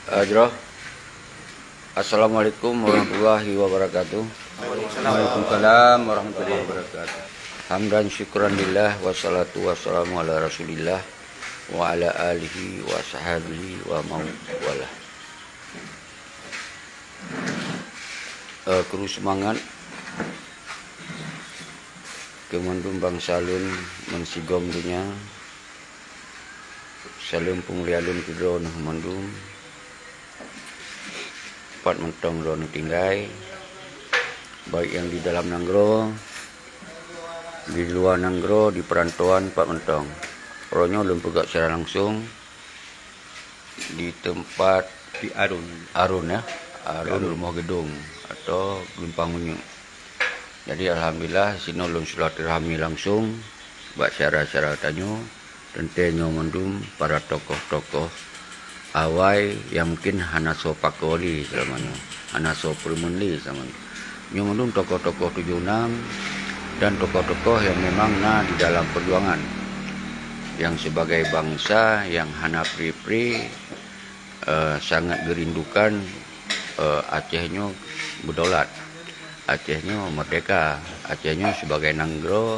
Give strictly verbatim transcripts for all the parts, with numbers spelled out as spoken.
Ah, jroh. Assalamualaikum warahmatullahi wabarakatuh. Waalaikumsalam warahmatullahi wabarakatuh. Hamdan syukran lillah, wassalatu wassalamu ala Rasulillah wa ala alihi wa sahbihi wa mawalah. Eh, kru seumangat keu mandum bansa lôn meusigom donya. Saleuem peumulia lôn keudroe neuh mandum, pat mantong droeneuh tinggai, baik nyang di dalam nanggroe, di luwa nanggroe, di peurantauan, pat mantong. Uroe nyoe lôn peugah secara langsung di teumpat Di Arun. Arun, ya. Arun Rumoh Geudong atau Geulumpang Minyeuk. Jadi, alhamdulillah, sinoe lôn silaturahmi langsung bak syedara-syedara tanyoe. Teuntée nyoe mandum para tokoh-tokoh awai nyang mungkin hana soe pakoe lé seulama nyoe, hana soe peureumeun lé seulama nyoe. Nyoe mandum tokoh-tokoh tujoh nam dan tokoh-tokoh nyang memang na di dalam peujuangan, nyang sibagai bansa nyang hana pri-pri, eh, sangat geurindukan, eh, Aceh nyoe beudaulat, Aceh nyoe meurdehka, Aceh nyoe sibagai nanggroe,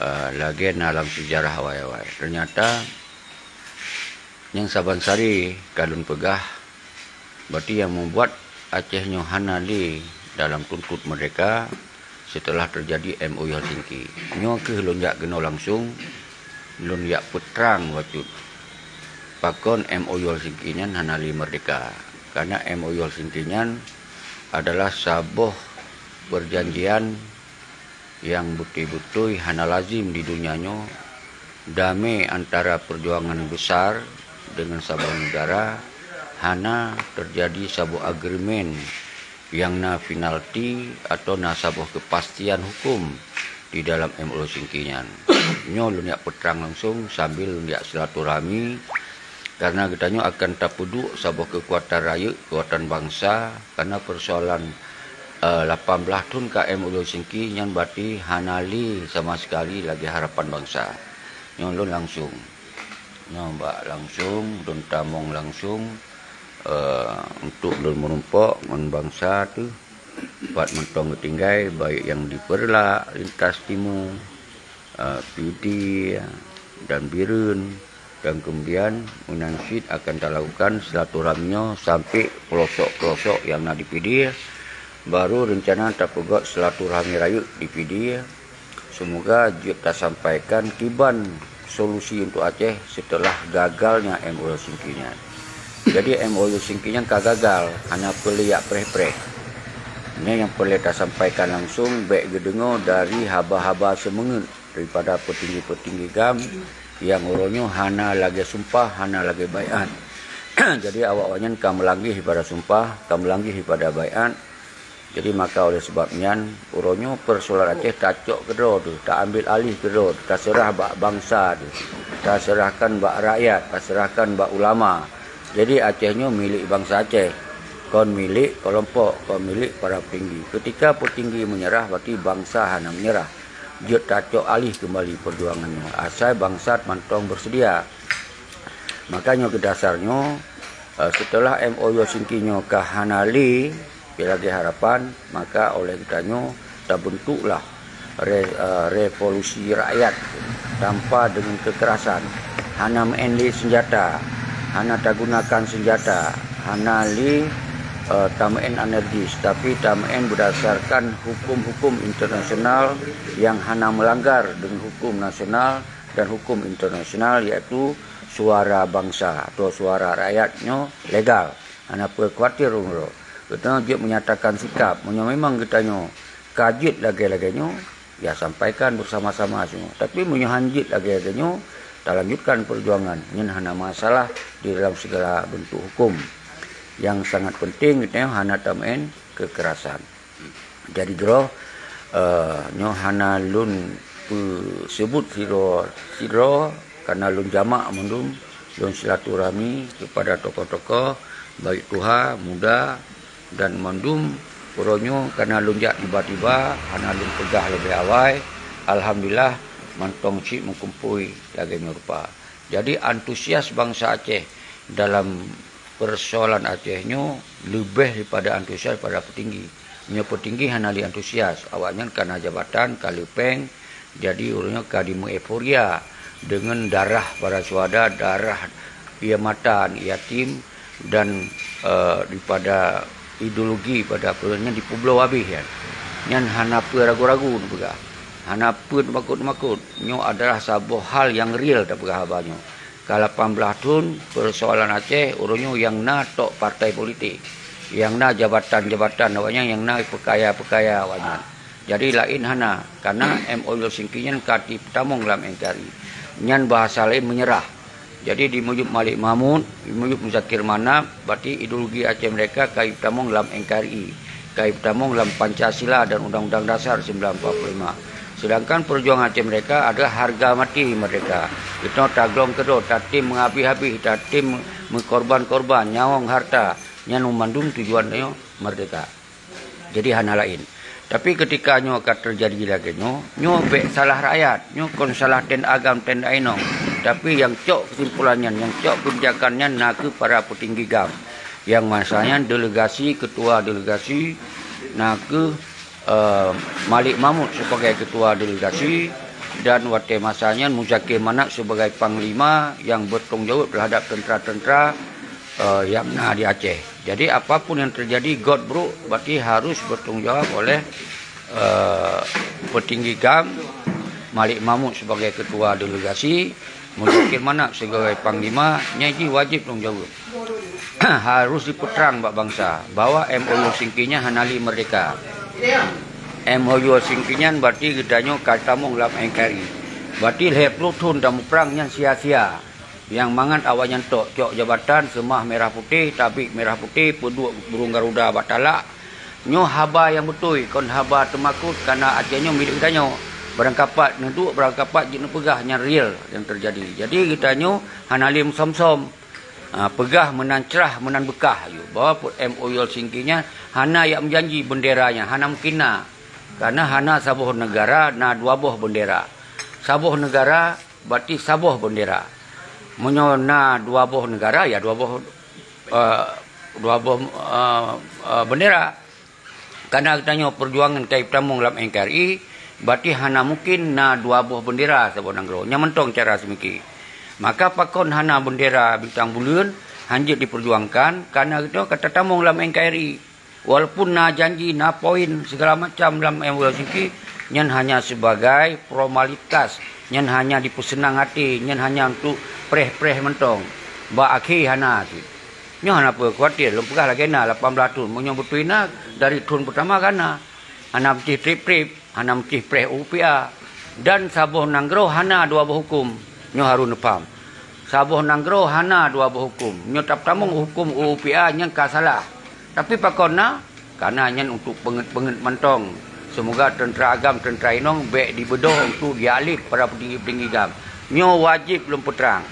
eh, lagée na lam seujarah awai-awai. Teunyata nyang saban sari ka lôn peugah, berarti nyang meubuet Aceh nyoe hana lé dalam tuntot meurdehka, seuteulah teujadi M O U Helsinki. Nyoe kheueh lôn jak keunoe langsung, lôn jak peutrang bacut pakon M O U Helsinki nyan hana lé meurdehka. Karena M O U Helsinki nyan adalah saboh peujanjian nyang beutôi-beutôi hana lazem di donya nyoe, damé antara peujuangan besar deungon saboh neugara, hana teujadi saboh agreement nyang na penalti atawa na saboh keupastian huköm di dalam M O U Helsinki nyan. Nyoe lôn jak peutrang langsung sambil lôn jak silaturahmi, karena geutanyoe akan tapeuduek saboh keukuatan rayeuk, keukuatan bansa, karena peusoalan, eh, lapan blaih thon ka M O U Helsinki nyan berarti hana lé sama sekali lagée harapan bansa. Nyoe lôn langsung, nyoe bak langsung, lôn tamong langsung, eh, untuk lôn meurumpok ngon bansa teuh, pat mantong geutinggai, baik nyang di Peureulak, lintas timu, eh, Pidie, dan Bireuen, dan kemudian meunan cit akan talakukan silaturahmi nyoe sampai pelosok-pelosok nyang na di Pidie, baru reuncana tapeugöt silaturahmi rayeuk di Pidie. Semoga jeuet tasampaikan kiban solusi untuk Aceh setelah gagalnya M O U Helsinki nyan. Jadi, M O U Helsinki nyan ka gagal, hana peureulée jak preh-preh. Nyoe nyang peureulée tasampaikan langsung, bék geudeungoe dari haba-haba seumeungeut daripada peutinggi-peutinggi GAM nyang uroe nyoe hana lagée sumpah, hana lagée baiát. Jadi, awak-awak nyan ka meulanggeh daripada sumpah, ka meulanggeh daripada baiát. Jadi, maka oleh sebab nyan, uroe nyoe peusoalan Aceh tacok keudroe teuh, taambil alih keudroe teuh, taseurah bak bansa teuh, taseurahkan bak rakyat, taseurahkan bak ulama. Jadi, Aceh nyoe milék bansa Aceh, kon milék keulompok, kon milék para peutinggi. Keutika peutinggi meunyeurah, berarti bansa hana meunyeurah. Jeuet tacok alih keumbali peujuangan nyoe, asai bansa mantong beuseudia. Maka nyoe keu dasar nyoe, eh, seuteulah M O U Helsinki nyoe ka hana lé, lagée harapan, maka oleh geutanyoe tabeuntuklah re-, eh, revolusi rakyat tanpa deungon keukerasan. Hana meu'en lé seunjata, hana tagunakan seunjata, hana lé, eh, tameu'en anarkis, tapi tameu'en beudasarkan huköm-huköm internasional nyang hana meulanggar deungon huköm nasional dan huköm internasional, yaitu suara bansa atau suara rakyat nyoe legal. Hana peue khawatir ulôn. Geutanyoe jeuet menyatakan sikap. Meunyoe memang geutanyoe ka jeuet lagée-lagée nyoe, ya sampaikan bersama-sama singoh. Tapi meunyoe han jeuet lagée-lagée nyoe, talanjutkan peujuangan. Nyan hana masalah di dalam segala bentuk huköm. Nyang sangat penting geutanyoe hana tameu'en keukerasan. Jadi droe, eh, nyoe hana lôn peuseubut sidroe-sidroe, karena lôn jamak mandum, lôn silaturahmi kepada tokoh-tokoh, baik tuha, muda, dan mandum uroe nyoe karena lôn jak tiba-tiba, hana lôn peugah leubeh awai. Alhamdulillah, mantong cit meukumpôi lagée nyoe rupa. Jadi antusias bansa Aceh dalam persoalan Aceh nyoe leubeh daripada antusias para peutinggi. Nyoe peutinggi hana lé antusias, awaknyan kana jabatan, ka leupeng, jadi ureuëng nyoe ka jimeueuforia deungon darah para syuhada, darah ie mata aneuk yatim, dan, eh, daripada ideologi pada peureueng nyan dipeubloe habéh nyan. Nyan hana peue ragu-ragu neupeugah. Hana peue teumakot-teumakot. Nyoe adalah saboh hal nyang real tapeugah haba nyoe. Ka lapan blaih thon persoalan Aceh, ureuëng nyoe nyang na tok partai politik. Nyang na jabatan-jabatan awaknyan, nyang na peukaya-peukaya awaknyan. Jadi laén hana, karena M O U Helsinki nyan ka jipeutamong lam N K R I. Nyan bahasa laén menyerah. Jadi di miyueb Malik Mahmud, di miyueb Muzakir Manaf, berarti ideologi Aceh mereka ka jipeutamong lam N K R I, ka jipeutamong lam Pancasila dan Undang-Undang Dasar sembilan empat puluh lima. Sedangkan perjuangan Aceh mereka adalah harga mati merdeka. Kita taglong keudroe, tatem meuhabéh-habéh, tatem meukorban-korban, nyawöng harta, nyan mandum tujuan nyoe merdeka. Jadi hana laén. Tapi ketika nyoe ka teujadi lagée nyoe, nyoe bék salah rakyat, nyoe kon salah tén agam tén inong. Tapi nyang cok keusimpulan nyan, nyang cok keubijakan nyan nakeuh para peutinggi gam. Nyang masa nyan delegasi, ketua delegasi nakeuh, eh, Malik Mahmud sebagai ketua delegasi dan watée masa nyan Muzakir Manaf sebagai panglima nyang bertanggung jawab terhadap tentera-tentera, eh, nyang na di Aceh. Jadi apapun yang terjadi, gét brok, berarti harus bertanggung jawab oleh, eh, petinggi gam, Malik Mahmud sebagai ketua delegasi, Muzakir Manaf sebagai panglima, nyan jih wajib tanggung jawab. Harus dipeutrang bak bansa bahwa M O U Helsinki nyan hana lé merdeka. M O U Helsinki nyan berarti geutanyoe ka tamong lam N K R I. Berarti lhée ploh thon tamuprang nyan sia-sia. Nyang mangat awaknyan tok cok jabatan, seumah merah putéh, tabik merah putéh, peuduek burung garuda bak talak. Nyoe haba nyang beutôi, kon haba teumakot, karena Aceh nyoe milék geutanyoe. Barangkapat neuduek, barangkapat jeuet neupeugah, nyan real nyang teujadi. Jadi geutanyoe hana lé meusom-som. Ha, peugah meunan crah, meunan beukah ayue, bahwa M O U Helsinki nyan hana jak meujanji beundera nyan, hana mungken na. Karena hana saboh neugara na dua boh beundera. Saboh neugara berarti saboh beundera. Meunyoe na dua boh neugara, ya dua boh, eh, dua boh, eh, eh, beundera. Karena geutanyoe perjuangan ka jipeutamong lam N K R I, berarti hana mungken na dua boh beundera saboh nanggroe. Nyan mantong cara seumike. Maka pakon hana beundera bintang buleuen hanjeuet diperjuangkan, karena geutanyoe ka tatamong lam N K R I. Walaupun na janji, na poin segala macam lam M O U Helsinki, nyan hanya sebagai formalitas, nyan hanya dipeuseunang até, nyan hanya untuk preh-preh mantong. Bak akhé hana cit. Nyoe hana peue khawatir, lôn peugah lagée na lapan blaih thon. Meunyoe beutôi na, dari thon peutama ka na. Hana meucih treb-treb, hana meucih preh U U P A. Dan saboh nanggroe hana dua boh huköm. Nyoe harôh neupham. Saboh nanggroe hana dua boh huköm. Nyoe tapeutamong huköm U U P A nyang ka salah. Tapi pakon na? Karena nyan untuk peungét-peungét mantong. Seumoga teuntera agam, teuntera inong bék dibeudôh untuk dialek para peutinggi-peutinggi gam. Nyoe wajéb lôn peutrang.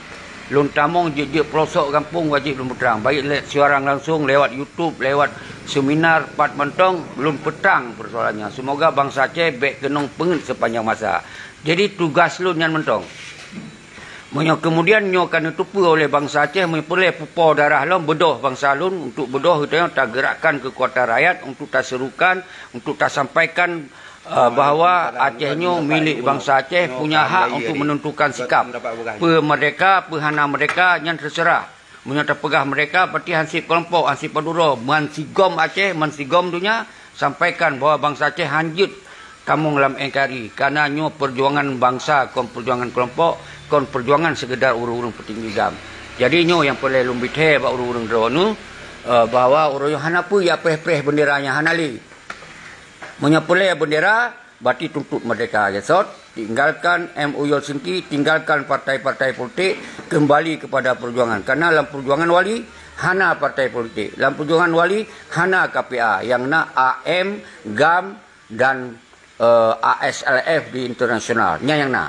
Lôn tamong jeuet-jeuet peulosok gampông wajéb lôn peutrang. Baik lé siaran langsung, lewat YouTube, lewat seminar, pat mantong lôn peutrang persoalan nyan. Seumoga bansa Aceh bék keunong peungét sepanjang masa. Jadi tugas lôn nyan mantong. Meunyoe keumudian nyoe ka neuteupeue oleh bansa Aceh, meunyoe peureulée pupo darah lom beudôh bansa lôn, untuk beudôh geutanyoe tageurakkan keukuatan rakyat untuk taserukan, untuk tasampaikan, eh, bahwa Aceh nyoe milék bansa Aceh, punya hak untuk menentukan sikap. Peue merdeka, peue hana merdeka, nyan teuseurah. Meunyoe tapeugah merdeka, berarti hansip keulompok, hansip padum droe, meusigom Aceh, meusigom donya, sampaikan bahwa bansa Aceh hanjeuet tamong lam N K R I, karena nyoe perjuangan bansa, kon perjuangan keulompok, kon perjuangan sekedar ureuëng-ureuëng peutinggi gam. Jadi nyoe nyang peureulée lôn bithée bak ureuëng-ureuëng droeneuh, eh, bahwa ureuëng nyoe hana peue jak preh-preh beundera nyan, hana lé. Meunyoe peureulée beundera, berarti tuntut merdeka. Gesot, tinggalkan M O U Helsinki, tinggalkan partai-partai politik, kembali kepada perjuangan. Karena lam perjuangan Wali hana partai politik. Lam perjuangan Wali hana K P A, nyang na A M, gam, dan, eh, A S L F di internasional. Nyan nyang na.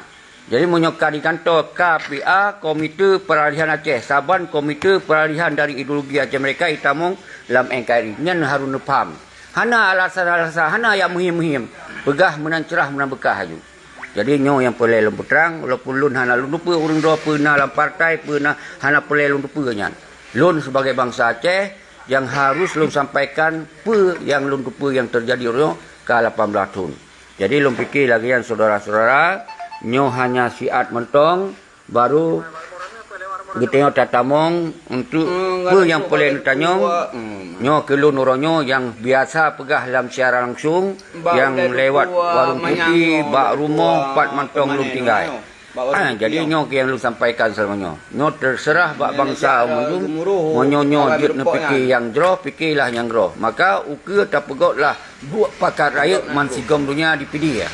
Jadi meunyoe ka di kantô K P A, Komite Peralihan Aceh, saban Komite Peralihan dari ideologi Aceh Merdeka jitamong lam N K R I. Nyan harôh neupham. Hana alasan-alasan, hana nyang muhim-muhim. Peugah meunan crah, meunan beukah aju. Jadi nyoe nyang peureulée lôn peutrang, walaupun lôn hana lôn teupeue ureuëng droe peue na lam partai, peue na, hana peureulée lôn teupeue nyan. Lôn sibagai bansa Aceh, nyang harus lôn sampaikan peue nyang lôn teupeue nyang teujadi uroe nyoe ka lapan blaih thon. Jadi lôn pike lagée nyan syedara-syedara, nyoe hanya siat mantong, baru geutanyoe tatamong untuk peue nyang peureulée neutanyong. Nyoe keu lôn uroe nyoe nyang biasa peugah lam siaran langsung, nyang lewat warong kopi, bak rumoh, pat mantong lôn tinggai. Ah, jadi nyoe keu nyang lôn sampaikan seulama nyoe. Nyoe teuseurah bak bansa mandum, meunyoe nyoe jeuet neupike nyang jroh, pikelah nyang jroh. Maka ukeue tapeugotlah buet pakat rayeuk man sigom donya di Pidie.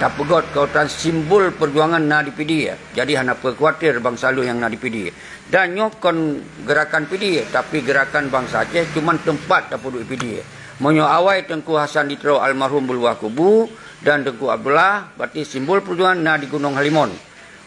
Tapeugöt keuhormatan simbol peujuangan na di Pidie. Jadi hana peukuatir bansa lôn nyang na di Pidie. Dan nyoe kon gerakan Pidie, tapi gerakan bansa Aceh, cuman teumpat tapeuduek Pidie. Meunyoe awai Teungku Hasan di Tiro almarhum beuluwah kubu dan Teungku Abdullah, berarti simbol peujuangan na di Gunong Halimon.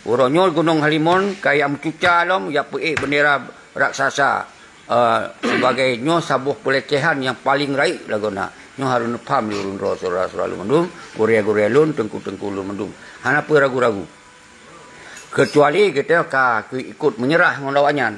Uroe nyoe Gunong Halimon ka jak meucuca lom, jak peuék bendera raksasa. Eh, sibagai nyoe saboh peulecehan nyang paleng rayeuk lagoe na. Nyoe harôh neupaham lé ureuëng droe syedara-syedara lôn mandum, gurée-gurée lôn, teungku-teungku lôn mandum. Hana peue ragu-ragu. Keucuali geutanyoe ka keu ikot meunyeurah ngon awaknyan.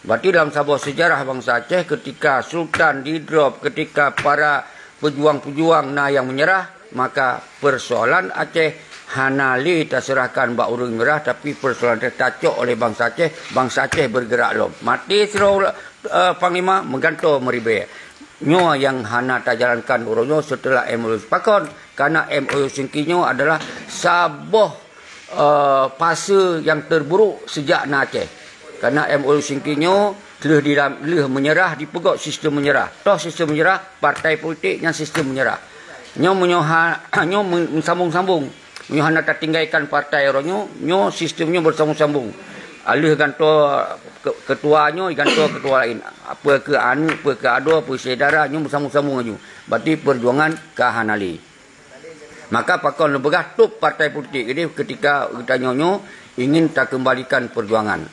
Berarti lam saboh seujarah bansa Aceh, keutika sultan didrop, keutika para peujuang-peujuang na nyang meunyeurah, maka peusoalan Aceh hana lé taseurahkan bak ureuëng meunyeurah, tapi peusoalan Aceh tacok oleh bansa Aceh, bansa Aceh bergerak lom. Maté sidroe, eh, panglima, meugantoe meuribée. Nyoe nyang hana tajalankan uroe nyoe seuteulah M O U pakon, karena M O U Singki nyoe adalah saboh, eh, fase nyang teuburuk sejak na Aceh. Karena M O U Singki nyoe lheueh di, lheueh meunyeurah, dipeugöt sistem meunyeurah. Toh sistem meunyeurah, partai politik nyang sistem meunyeurah. Nyoe meunyoe ha, nyoe meusambung-sambung. Meunyoe hana tatinggaikan partai uroe nyoe, nyoe sistem nyoe beusambung-sambung. Lheueh gantoe ke-, ketua nyoe, gantoe ketua laén. Peue keu aneuk, peue keu adoe, peue syedara, nyoe beusambung-sambung laju. Berarti peujuangan ka hana lé. Maka pakon lôn peugah top partai politik keudeh keutika geutanyoe nyoe ingin takeumbalikan peujuangan.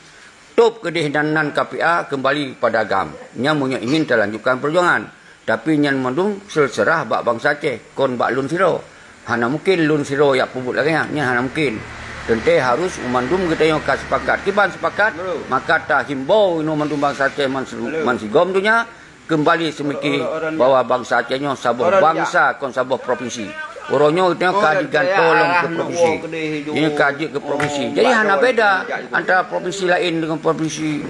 Top keudeh nan, nan K P A keumbali pada GAM. Nyan meunyoe ingin talanjutkan peujuangan. Tapi nyan mandum seuseurah bak bansa Aceh, kon bak lôn sidroe. Hana mungkin lôn sidroe jak peubuet lagée nyan, nyan hana mungkin. Teuntée harus mandum geutanyoe ka sepakat. Kiban sepakat, maka tahimbau inoe mandum bansa Aceh man, man sigom donya, keumbali seumiki bahwa bansa Aceh nyoe saboh bansa, kon saboh provinsi. Uroe nyoe geutanyoe ka digantoe lom keu provinsi. Nyoe ka jeuet keu provinsi. Jadi hana beda antara provinsi laén deungon provinsi,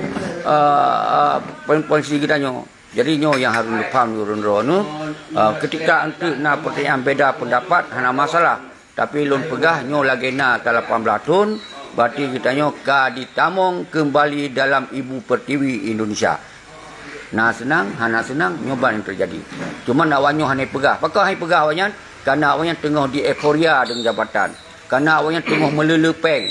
eh, eh, provinsi geutanyoe. Jadi nyoe nyang harôh neupaham lé ureuëng droeneuh, eh, keutika eunteuk na peurtanyaan beda peundapat, hana masalah. Tapi lôn peugah nyoe lagée na ka lapan blaih thon, berarti geutanyoe ka ditamong keumbali dalam ibu pertiwi Indonesia. Na seunang, hana seunang, nyoe ban nyang teujadi. Cuma awaknyan hana peugah. Pakon hana peugah awaknyan? Karena awaknyan teungoh di euforia deungon jabatan. Karena awaknyan teungoh meuleuleue péng.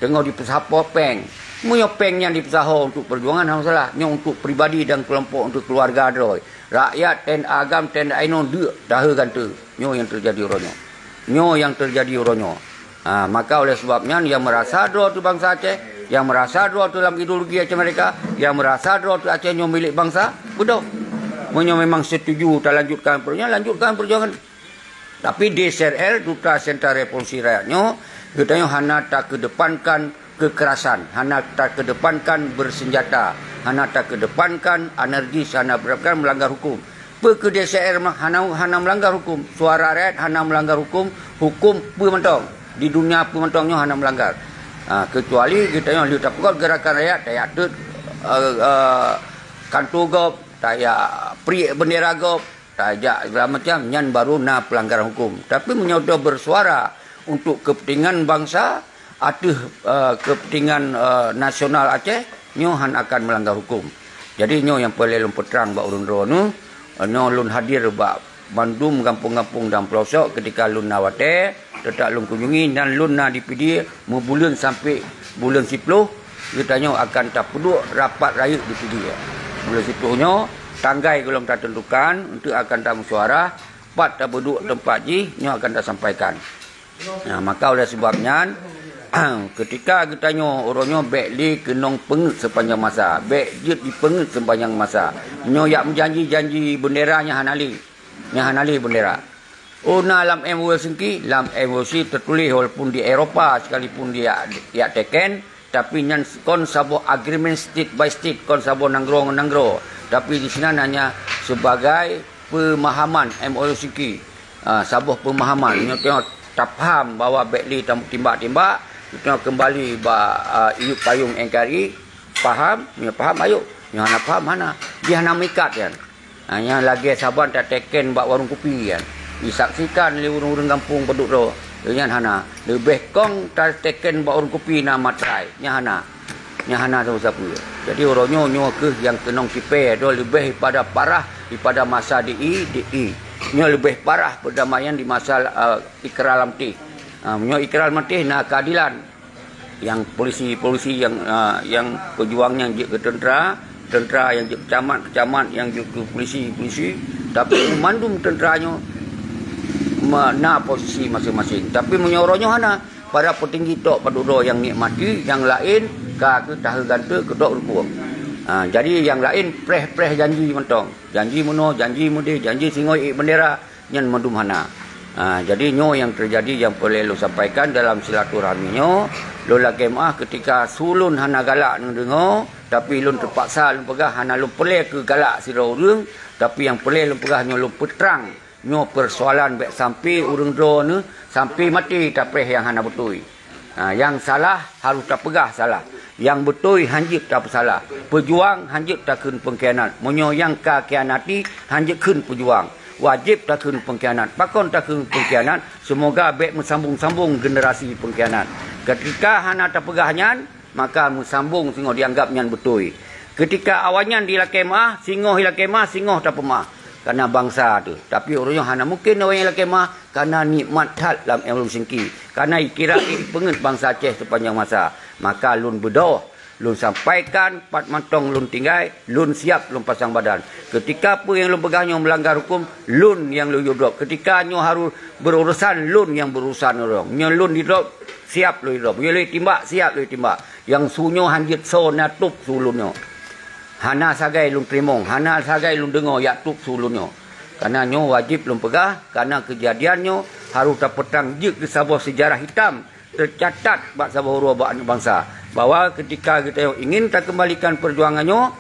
Teungoh jipeusaho péng. Meunyoe péng nyan jipeusaho untuk peujuangan, hana masalah. Nyoe untuk pribadi dan kelompok, untuk keuluwarga droe. Rakyat, T N A GAM, T N A inong deuk tahe ganteue. Nyoe nyang teujadi uroe nyoe. Nyoe nyang teujadi uroe nyoe. Ha, maka oleh sebab nyan, nyang meurasa droe teuh bansa Aceh, nyang meurasa droe teuh lam ideologi Aceh Merdeka, nyang meurasa droe teuh Aceh nyoe milék bansa, beudôh. Meunyoe memang setuju talanjutkan peujuangan, lanjutkan peujuangan. Tapi D S R L, Duta Sentra Revolusi Rakyat nyoe, geutanyoe hana takeudepankan kekerasan, hana takeudepankan bersenjata, hana takeudepankan anarkis, hana berdepan melanggar hukum. Peue keu D S R mah hana, hana melanggar hukum? Suara rakyat hana melanggar hukum, hukum peue mantong. Di dunia peue mantong nyoe hana melanggar. Ha, kecuali geutanyoe lheueh tapeugöt gerakan rakyat, tajak teut, eh, eh, kantô gob, tajak priek bendera gob, tajak segala macam, nyan baru na pelanggaran hukum. Tapi meunyoe droe bersuara untuk kepentingan bangsa, ateueh, eh, kepentingan, eh, nasional Aceh, nyoe hana akan melanggar hukum. Jadi nyoe nyang peureulée lôn peutrang bak ureuëng droeneuh, nyoe lôn hadir bak bandum gampông-gampông dan pelosok keutika lôn na watée, teutap lôn kunjungi dan lôn na di Pidie meubuleuen sampoe buleuen siploh, geutanyoe akan tapeuduek rapat rayeuk di Pidie. Buleuen siploh nyoe tanggai gohlom tateuntukan, eunteuk akan tameusyuara, pat tapeuduek teumpat jih, nyoe akan tasampaikan. Nah, maka oleh sebab nyan, keutika geutanyoe uroe nyoe bék lé keunong peungeuet sepanjang masa, bék jeuet jipeungeuet sepanjang masa. Nyoe jak meujanji-janji bendera nyang hana lé, nyang hana lé bendera. Oh, na lam M O U Helsinki, lam M O U Helsinki teutuléh walaupun di Eropa sekalipun di, di teken, tapi nyan kon saboh agreement state by state, kon saboh nanggroe ngon nanggroe. Tapi di sinan hanya sebagai pemahaman M O U Helsinki. Ah, saboh pemahaman. Nyoe teuh tapaham bahwa bék lé tam-, timbak-timbak, nyoe kembali bak, ah, iyup payong N K R I. Paham? Nyoe paham, ayo. Nyoe hana paham, hana. Dia hana meuikat, kan? Ha, nyang lagée saban tateken bak warong kupi, kan. Disaksikan lé ureuëng-ureuëng gampông padub droe. Nyan hana. Leubeh kong tateken bak warong kupi na matrai. Nyan hana. Nyan hana sapeue-sapeue. Jadi, uroe nyoe, nyoe kheueh nyang keunong cipée droe leubeh pada parah daripada masa di i, di i. Nyoe leubeh parah perdamaian di masa, eh, Ikrar Lam Teh. Ha, meunyoe Ikrar Lam Teh na keadilan. Nyang polisi-polisi nyang, ah, nyang peujuang nyang jeuet keu teuntra, teuntra nyang jeuet keu camat, keu camat nyang jeuet keu polisi, polisi. Tapi mandum teuntra nyoe ma-, na posisi maséng-maséng. Tapi meunyoe uroe nyoe hana, para peutinggi tok padub droe nyang nikmati, nyang laén ka keu tahe gante keu tok rukueng. Ah, jadi nyang laén preh-preh janji mantong. Janji meunoe, janji meudeh, janji singoh ék bendera. Nyan mandum hana. Ha, jadi nyoe nyang teujadi nyang peureulée lôn sampaikan dalam silaturahmi nyoe, lôn lakée meuáh keutika su lôn hana galak neudeungoe, tapi lôn teupaksa lôn peugah hana lôn peureulée keu galak sidroe ureuëng, tapi nyang peureulée lôn peugah nyoe lôn peutrang, nyoe peusoalan bék sampai ureuëng droeneuh sampai maté tapreh nyang hana beutôi. Ha, nyang salah harôh tapeugah salah. Nyang beutôi hanjeuet tapeusalah. Peujuang hanjeuet takheun peungkhianat. Meunyoe nyang ka khianati hanjeuet kheun peujuang, wajéb takheun peungkhianat. Pakon takheun peungkhianat? Seumoga bék meusambong-sambong generasi peungkhianat. Ketika hana tapeugah nyan, maka meusambong singoh dianggap nyan beutôi. Ketika awaknyan dilakée meuáh, singoh ilakée meuáh, singoh tapeumeuáh. Karena bansa teuh. Tapi ureuëng nyoe hana mungken awaknyan ilakée meuáh, karena nikmat that lam ilmu singki. Karena ikira ipeungeut bansa Aceh sepanjang masa. Maka lôn beudôh, lôn sampaikan pat mantong lôn tinggai, lôn siap lôn pasang badan. Ketika peue nyang lôn peugah nyoe meulanggar huköm, lôn nyang lôn yue drop. Ketika nyoe harôh berurusan, lôn nyang berurusan ureuëng. Nyoe lôn di drop, siap lôn drop. Nyoe lôn timbak, siap lôn timbak. Nyang su nyoe hanjeuet soe na tôb su lôn nyoe. Hana sagai lôn teurimong, hana sagai lôn deungoe jak tôb su lôn nyoe. Karena nyoe wajéb lôn peugah, karena keujadian nyoe harôh tapeutrang jeuet keu saboh seujarah hitam teucatat bak saboh uroe bak aneuk bansa, bahwa ketika geutanyoe ingin takeumbalikan peujuangan nyoe,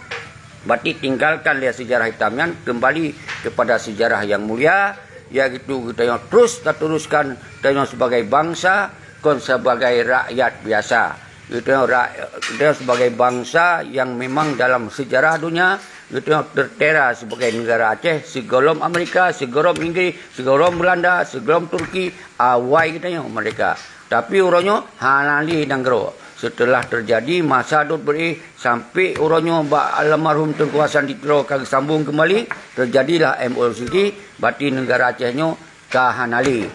berarti tinggalkan lé seujarah hitam nyan, keumbali keupada seujarah nyang mulia, yaitu geutanyoe terus tateruskan tanyoe sebagai bansa, kon sebagai rakyat biasa. Geutanyoe ra-, geutanyoe sebagai bansa nyang memang dalam seujarah donya, geutanyoe tertera sebagai negara Aceh, sigohlom Amerika, sigohlom Inggris, sigohlom Belanda, sigohlom Turki, awai geutanyoe merdeka. Tapi uroe nyoe hana lé nanggroe. Seuteulah teujadi masa dot beuréh sampai uroe nyoe bak almarhum Teungku Hasan di Tiro ka geusambong keumbali, teujadilah M O U Helsinki, berarti negara Aceh nyoe ka hana lé.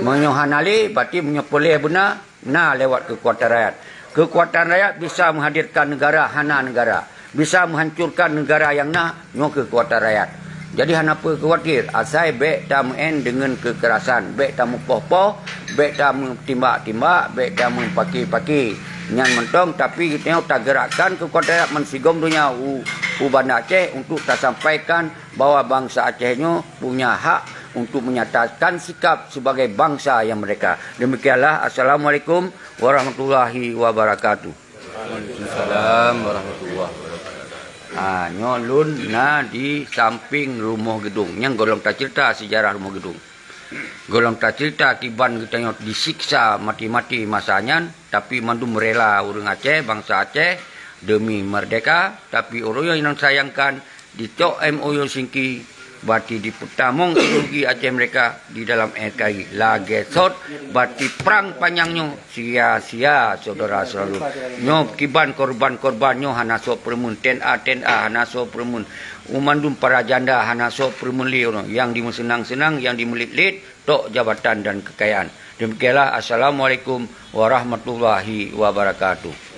Meunyoe hana lé, berarti meunyoe peureulée beuna, na lewat keukuatan rakyat. Keukuatan rakyat bisa meuhadirkan negara hana negara, bisa meuhancurkan negara nyang na, nyoe keukuatan rakyat. Jadi hana peue khawatir, asai bék tameu'en deungon keukerasan, bék tameupoh-poh, bék tameutimbak-timbak, bék tameupaki-paki. Nyan mantong, tapi geutanyoe tageurakkan keukuatan rakyat meusigom donya u, u Banda Aceh untuk tasampaikan bahwa bansa Aceh nyoe punya hak untuk menyatakan sikap sebagai bansa yang merdeka. Demikianlah. Assalamualaikum warahmatullahi wabarakatuh. Waalaikumsalam warahmatullahi wabarakatuh. Ha, nyoe lôn na di samping rumoh geudong. Nyang gohlom taceurita seujarah rumoh geudong. Gohlom taceurita kiban geutanyoe disiksa mati-mati masa nyan, tapi mandum rela ureuëng Aceh, bansa Aceh, demi merdeka, tapi ureuëng nyang sayangkan, dicok M O U Helsinki, berarti dipeutamong ideologi Aceh merdeka di dalam N K R I. Lagée sot, berarti prang panyang nyoe sia-sia, saudara selalu. Nyoe kiban korban-korban nyoe hana soe peureumeun, T N A, T N A hana soe peureumeun. Umandum para janda hana soe peureumeun lé uroe. Nyang dimeuseunang-seunang, nyang dimeulet-let, tok jabatan dan keukayaan. Demikianlah, assalamualaikum warahmatullahi wabarakatuh.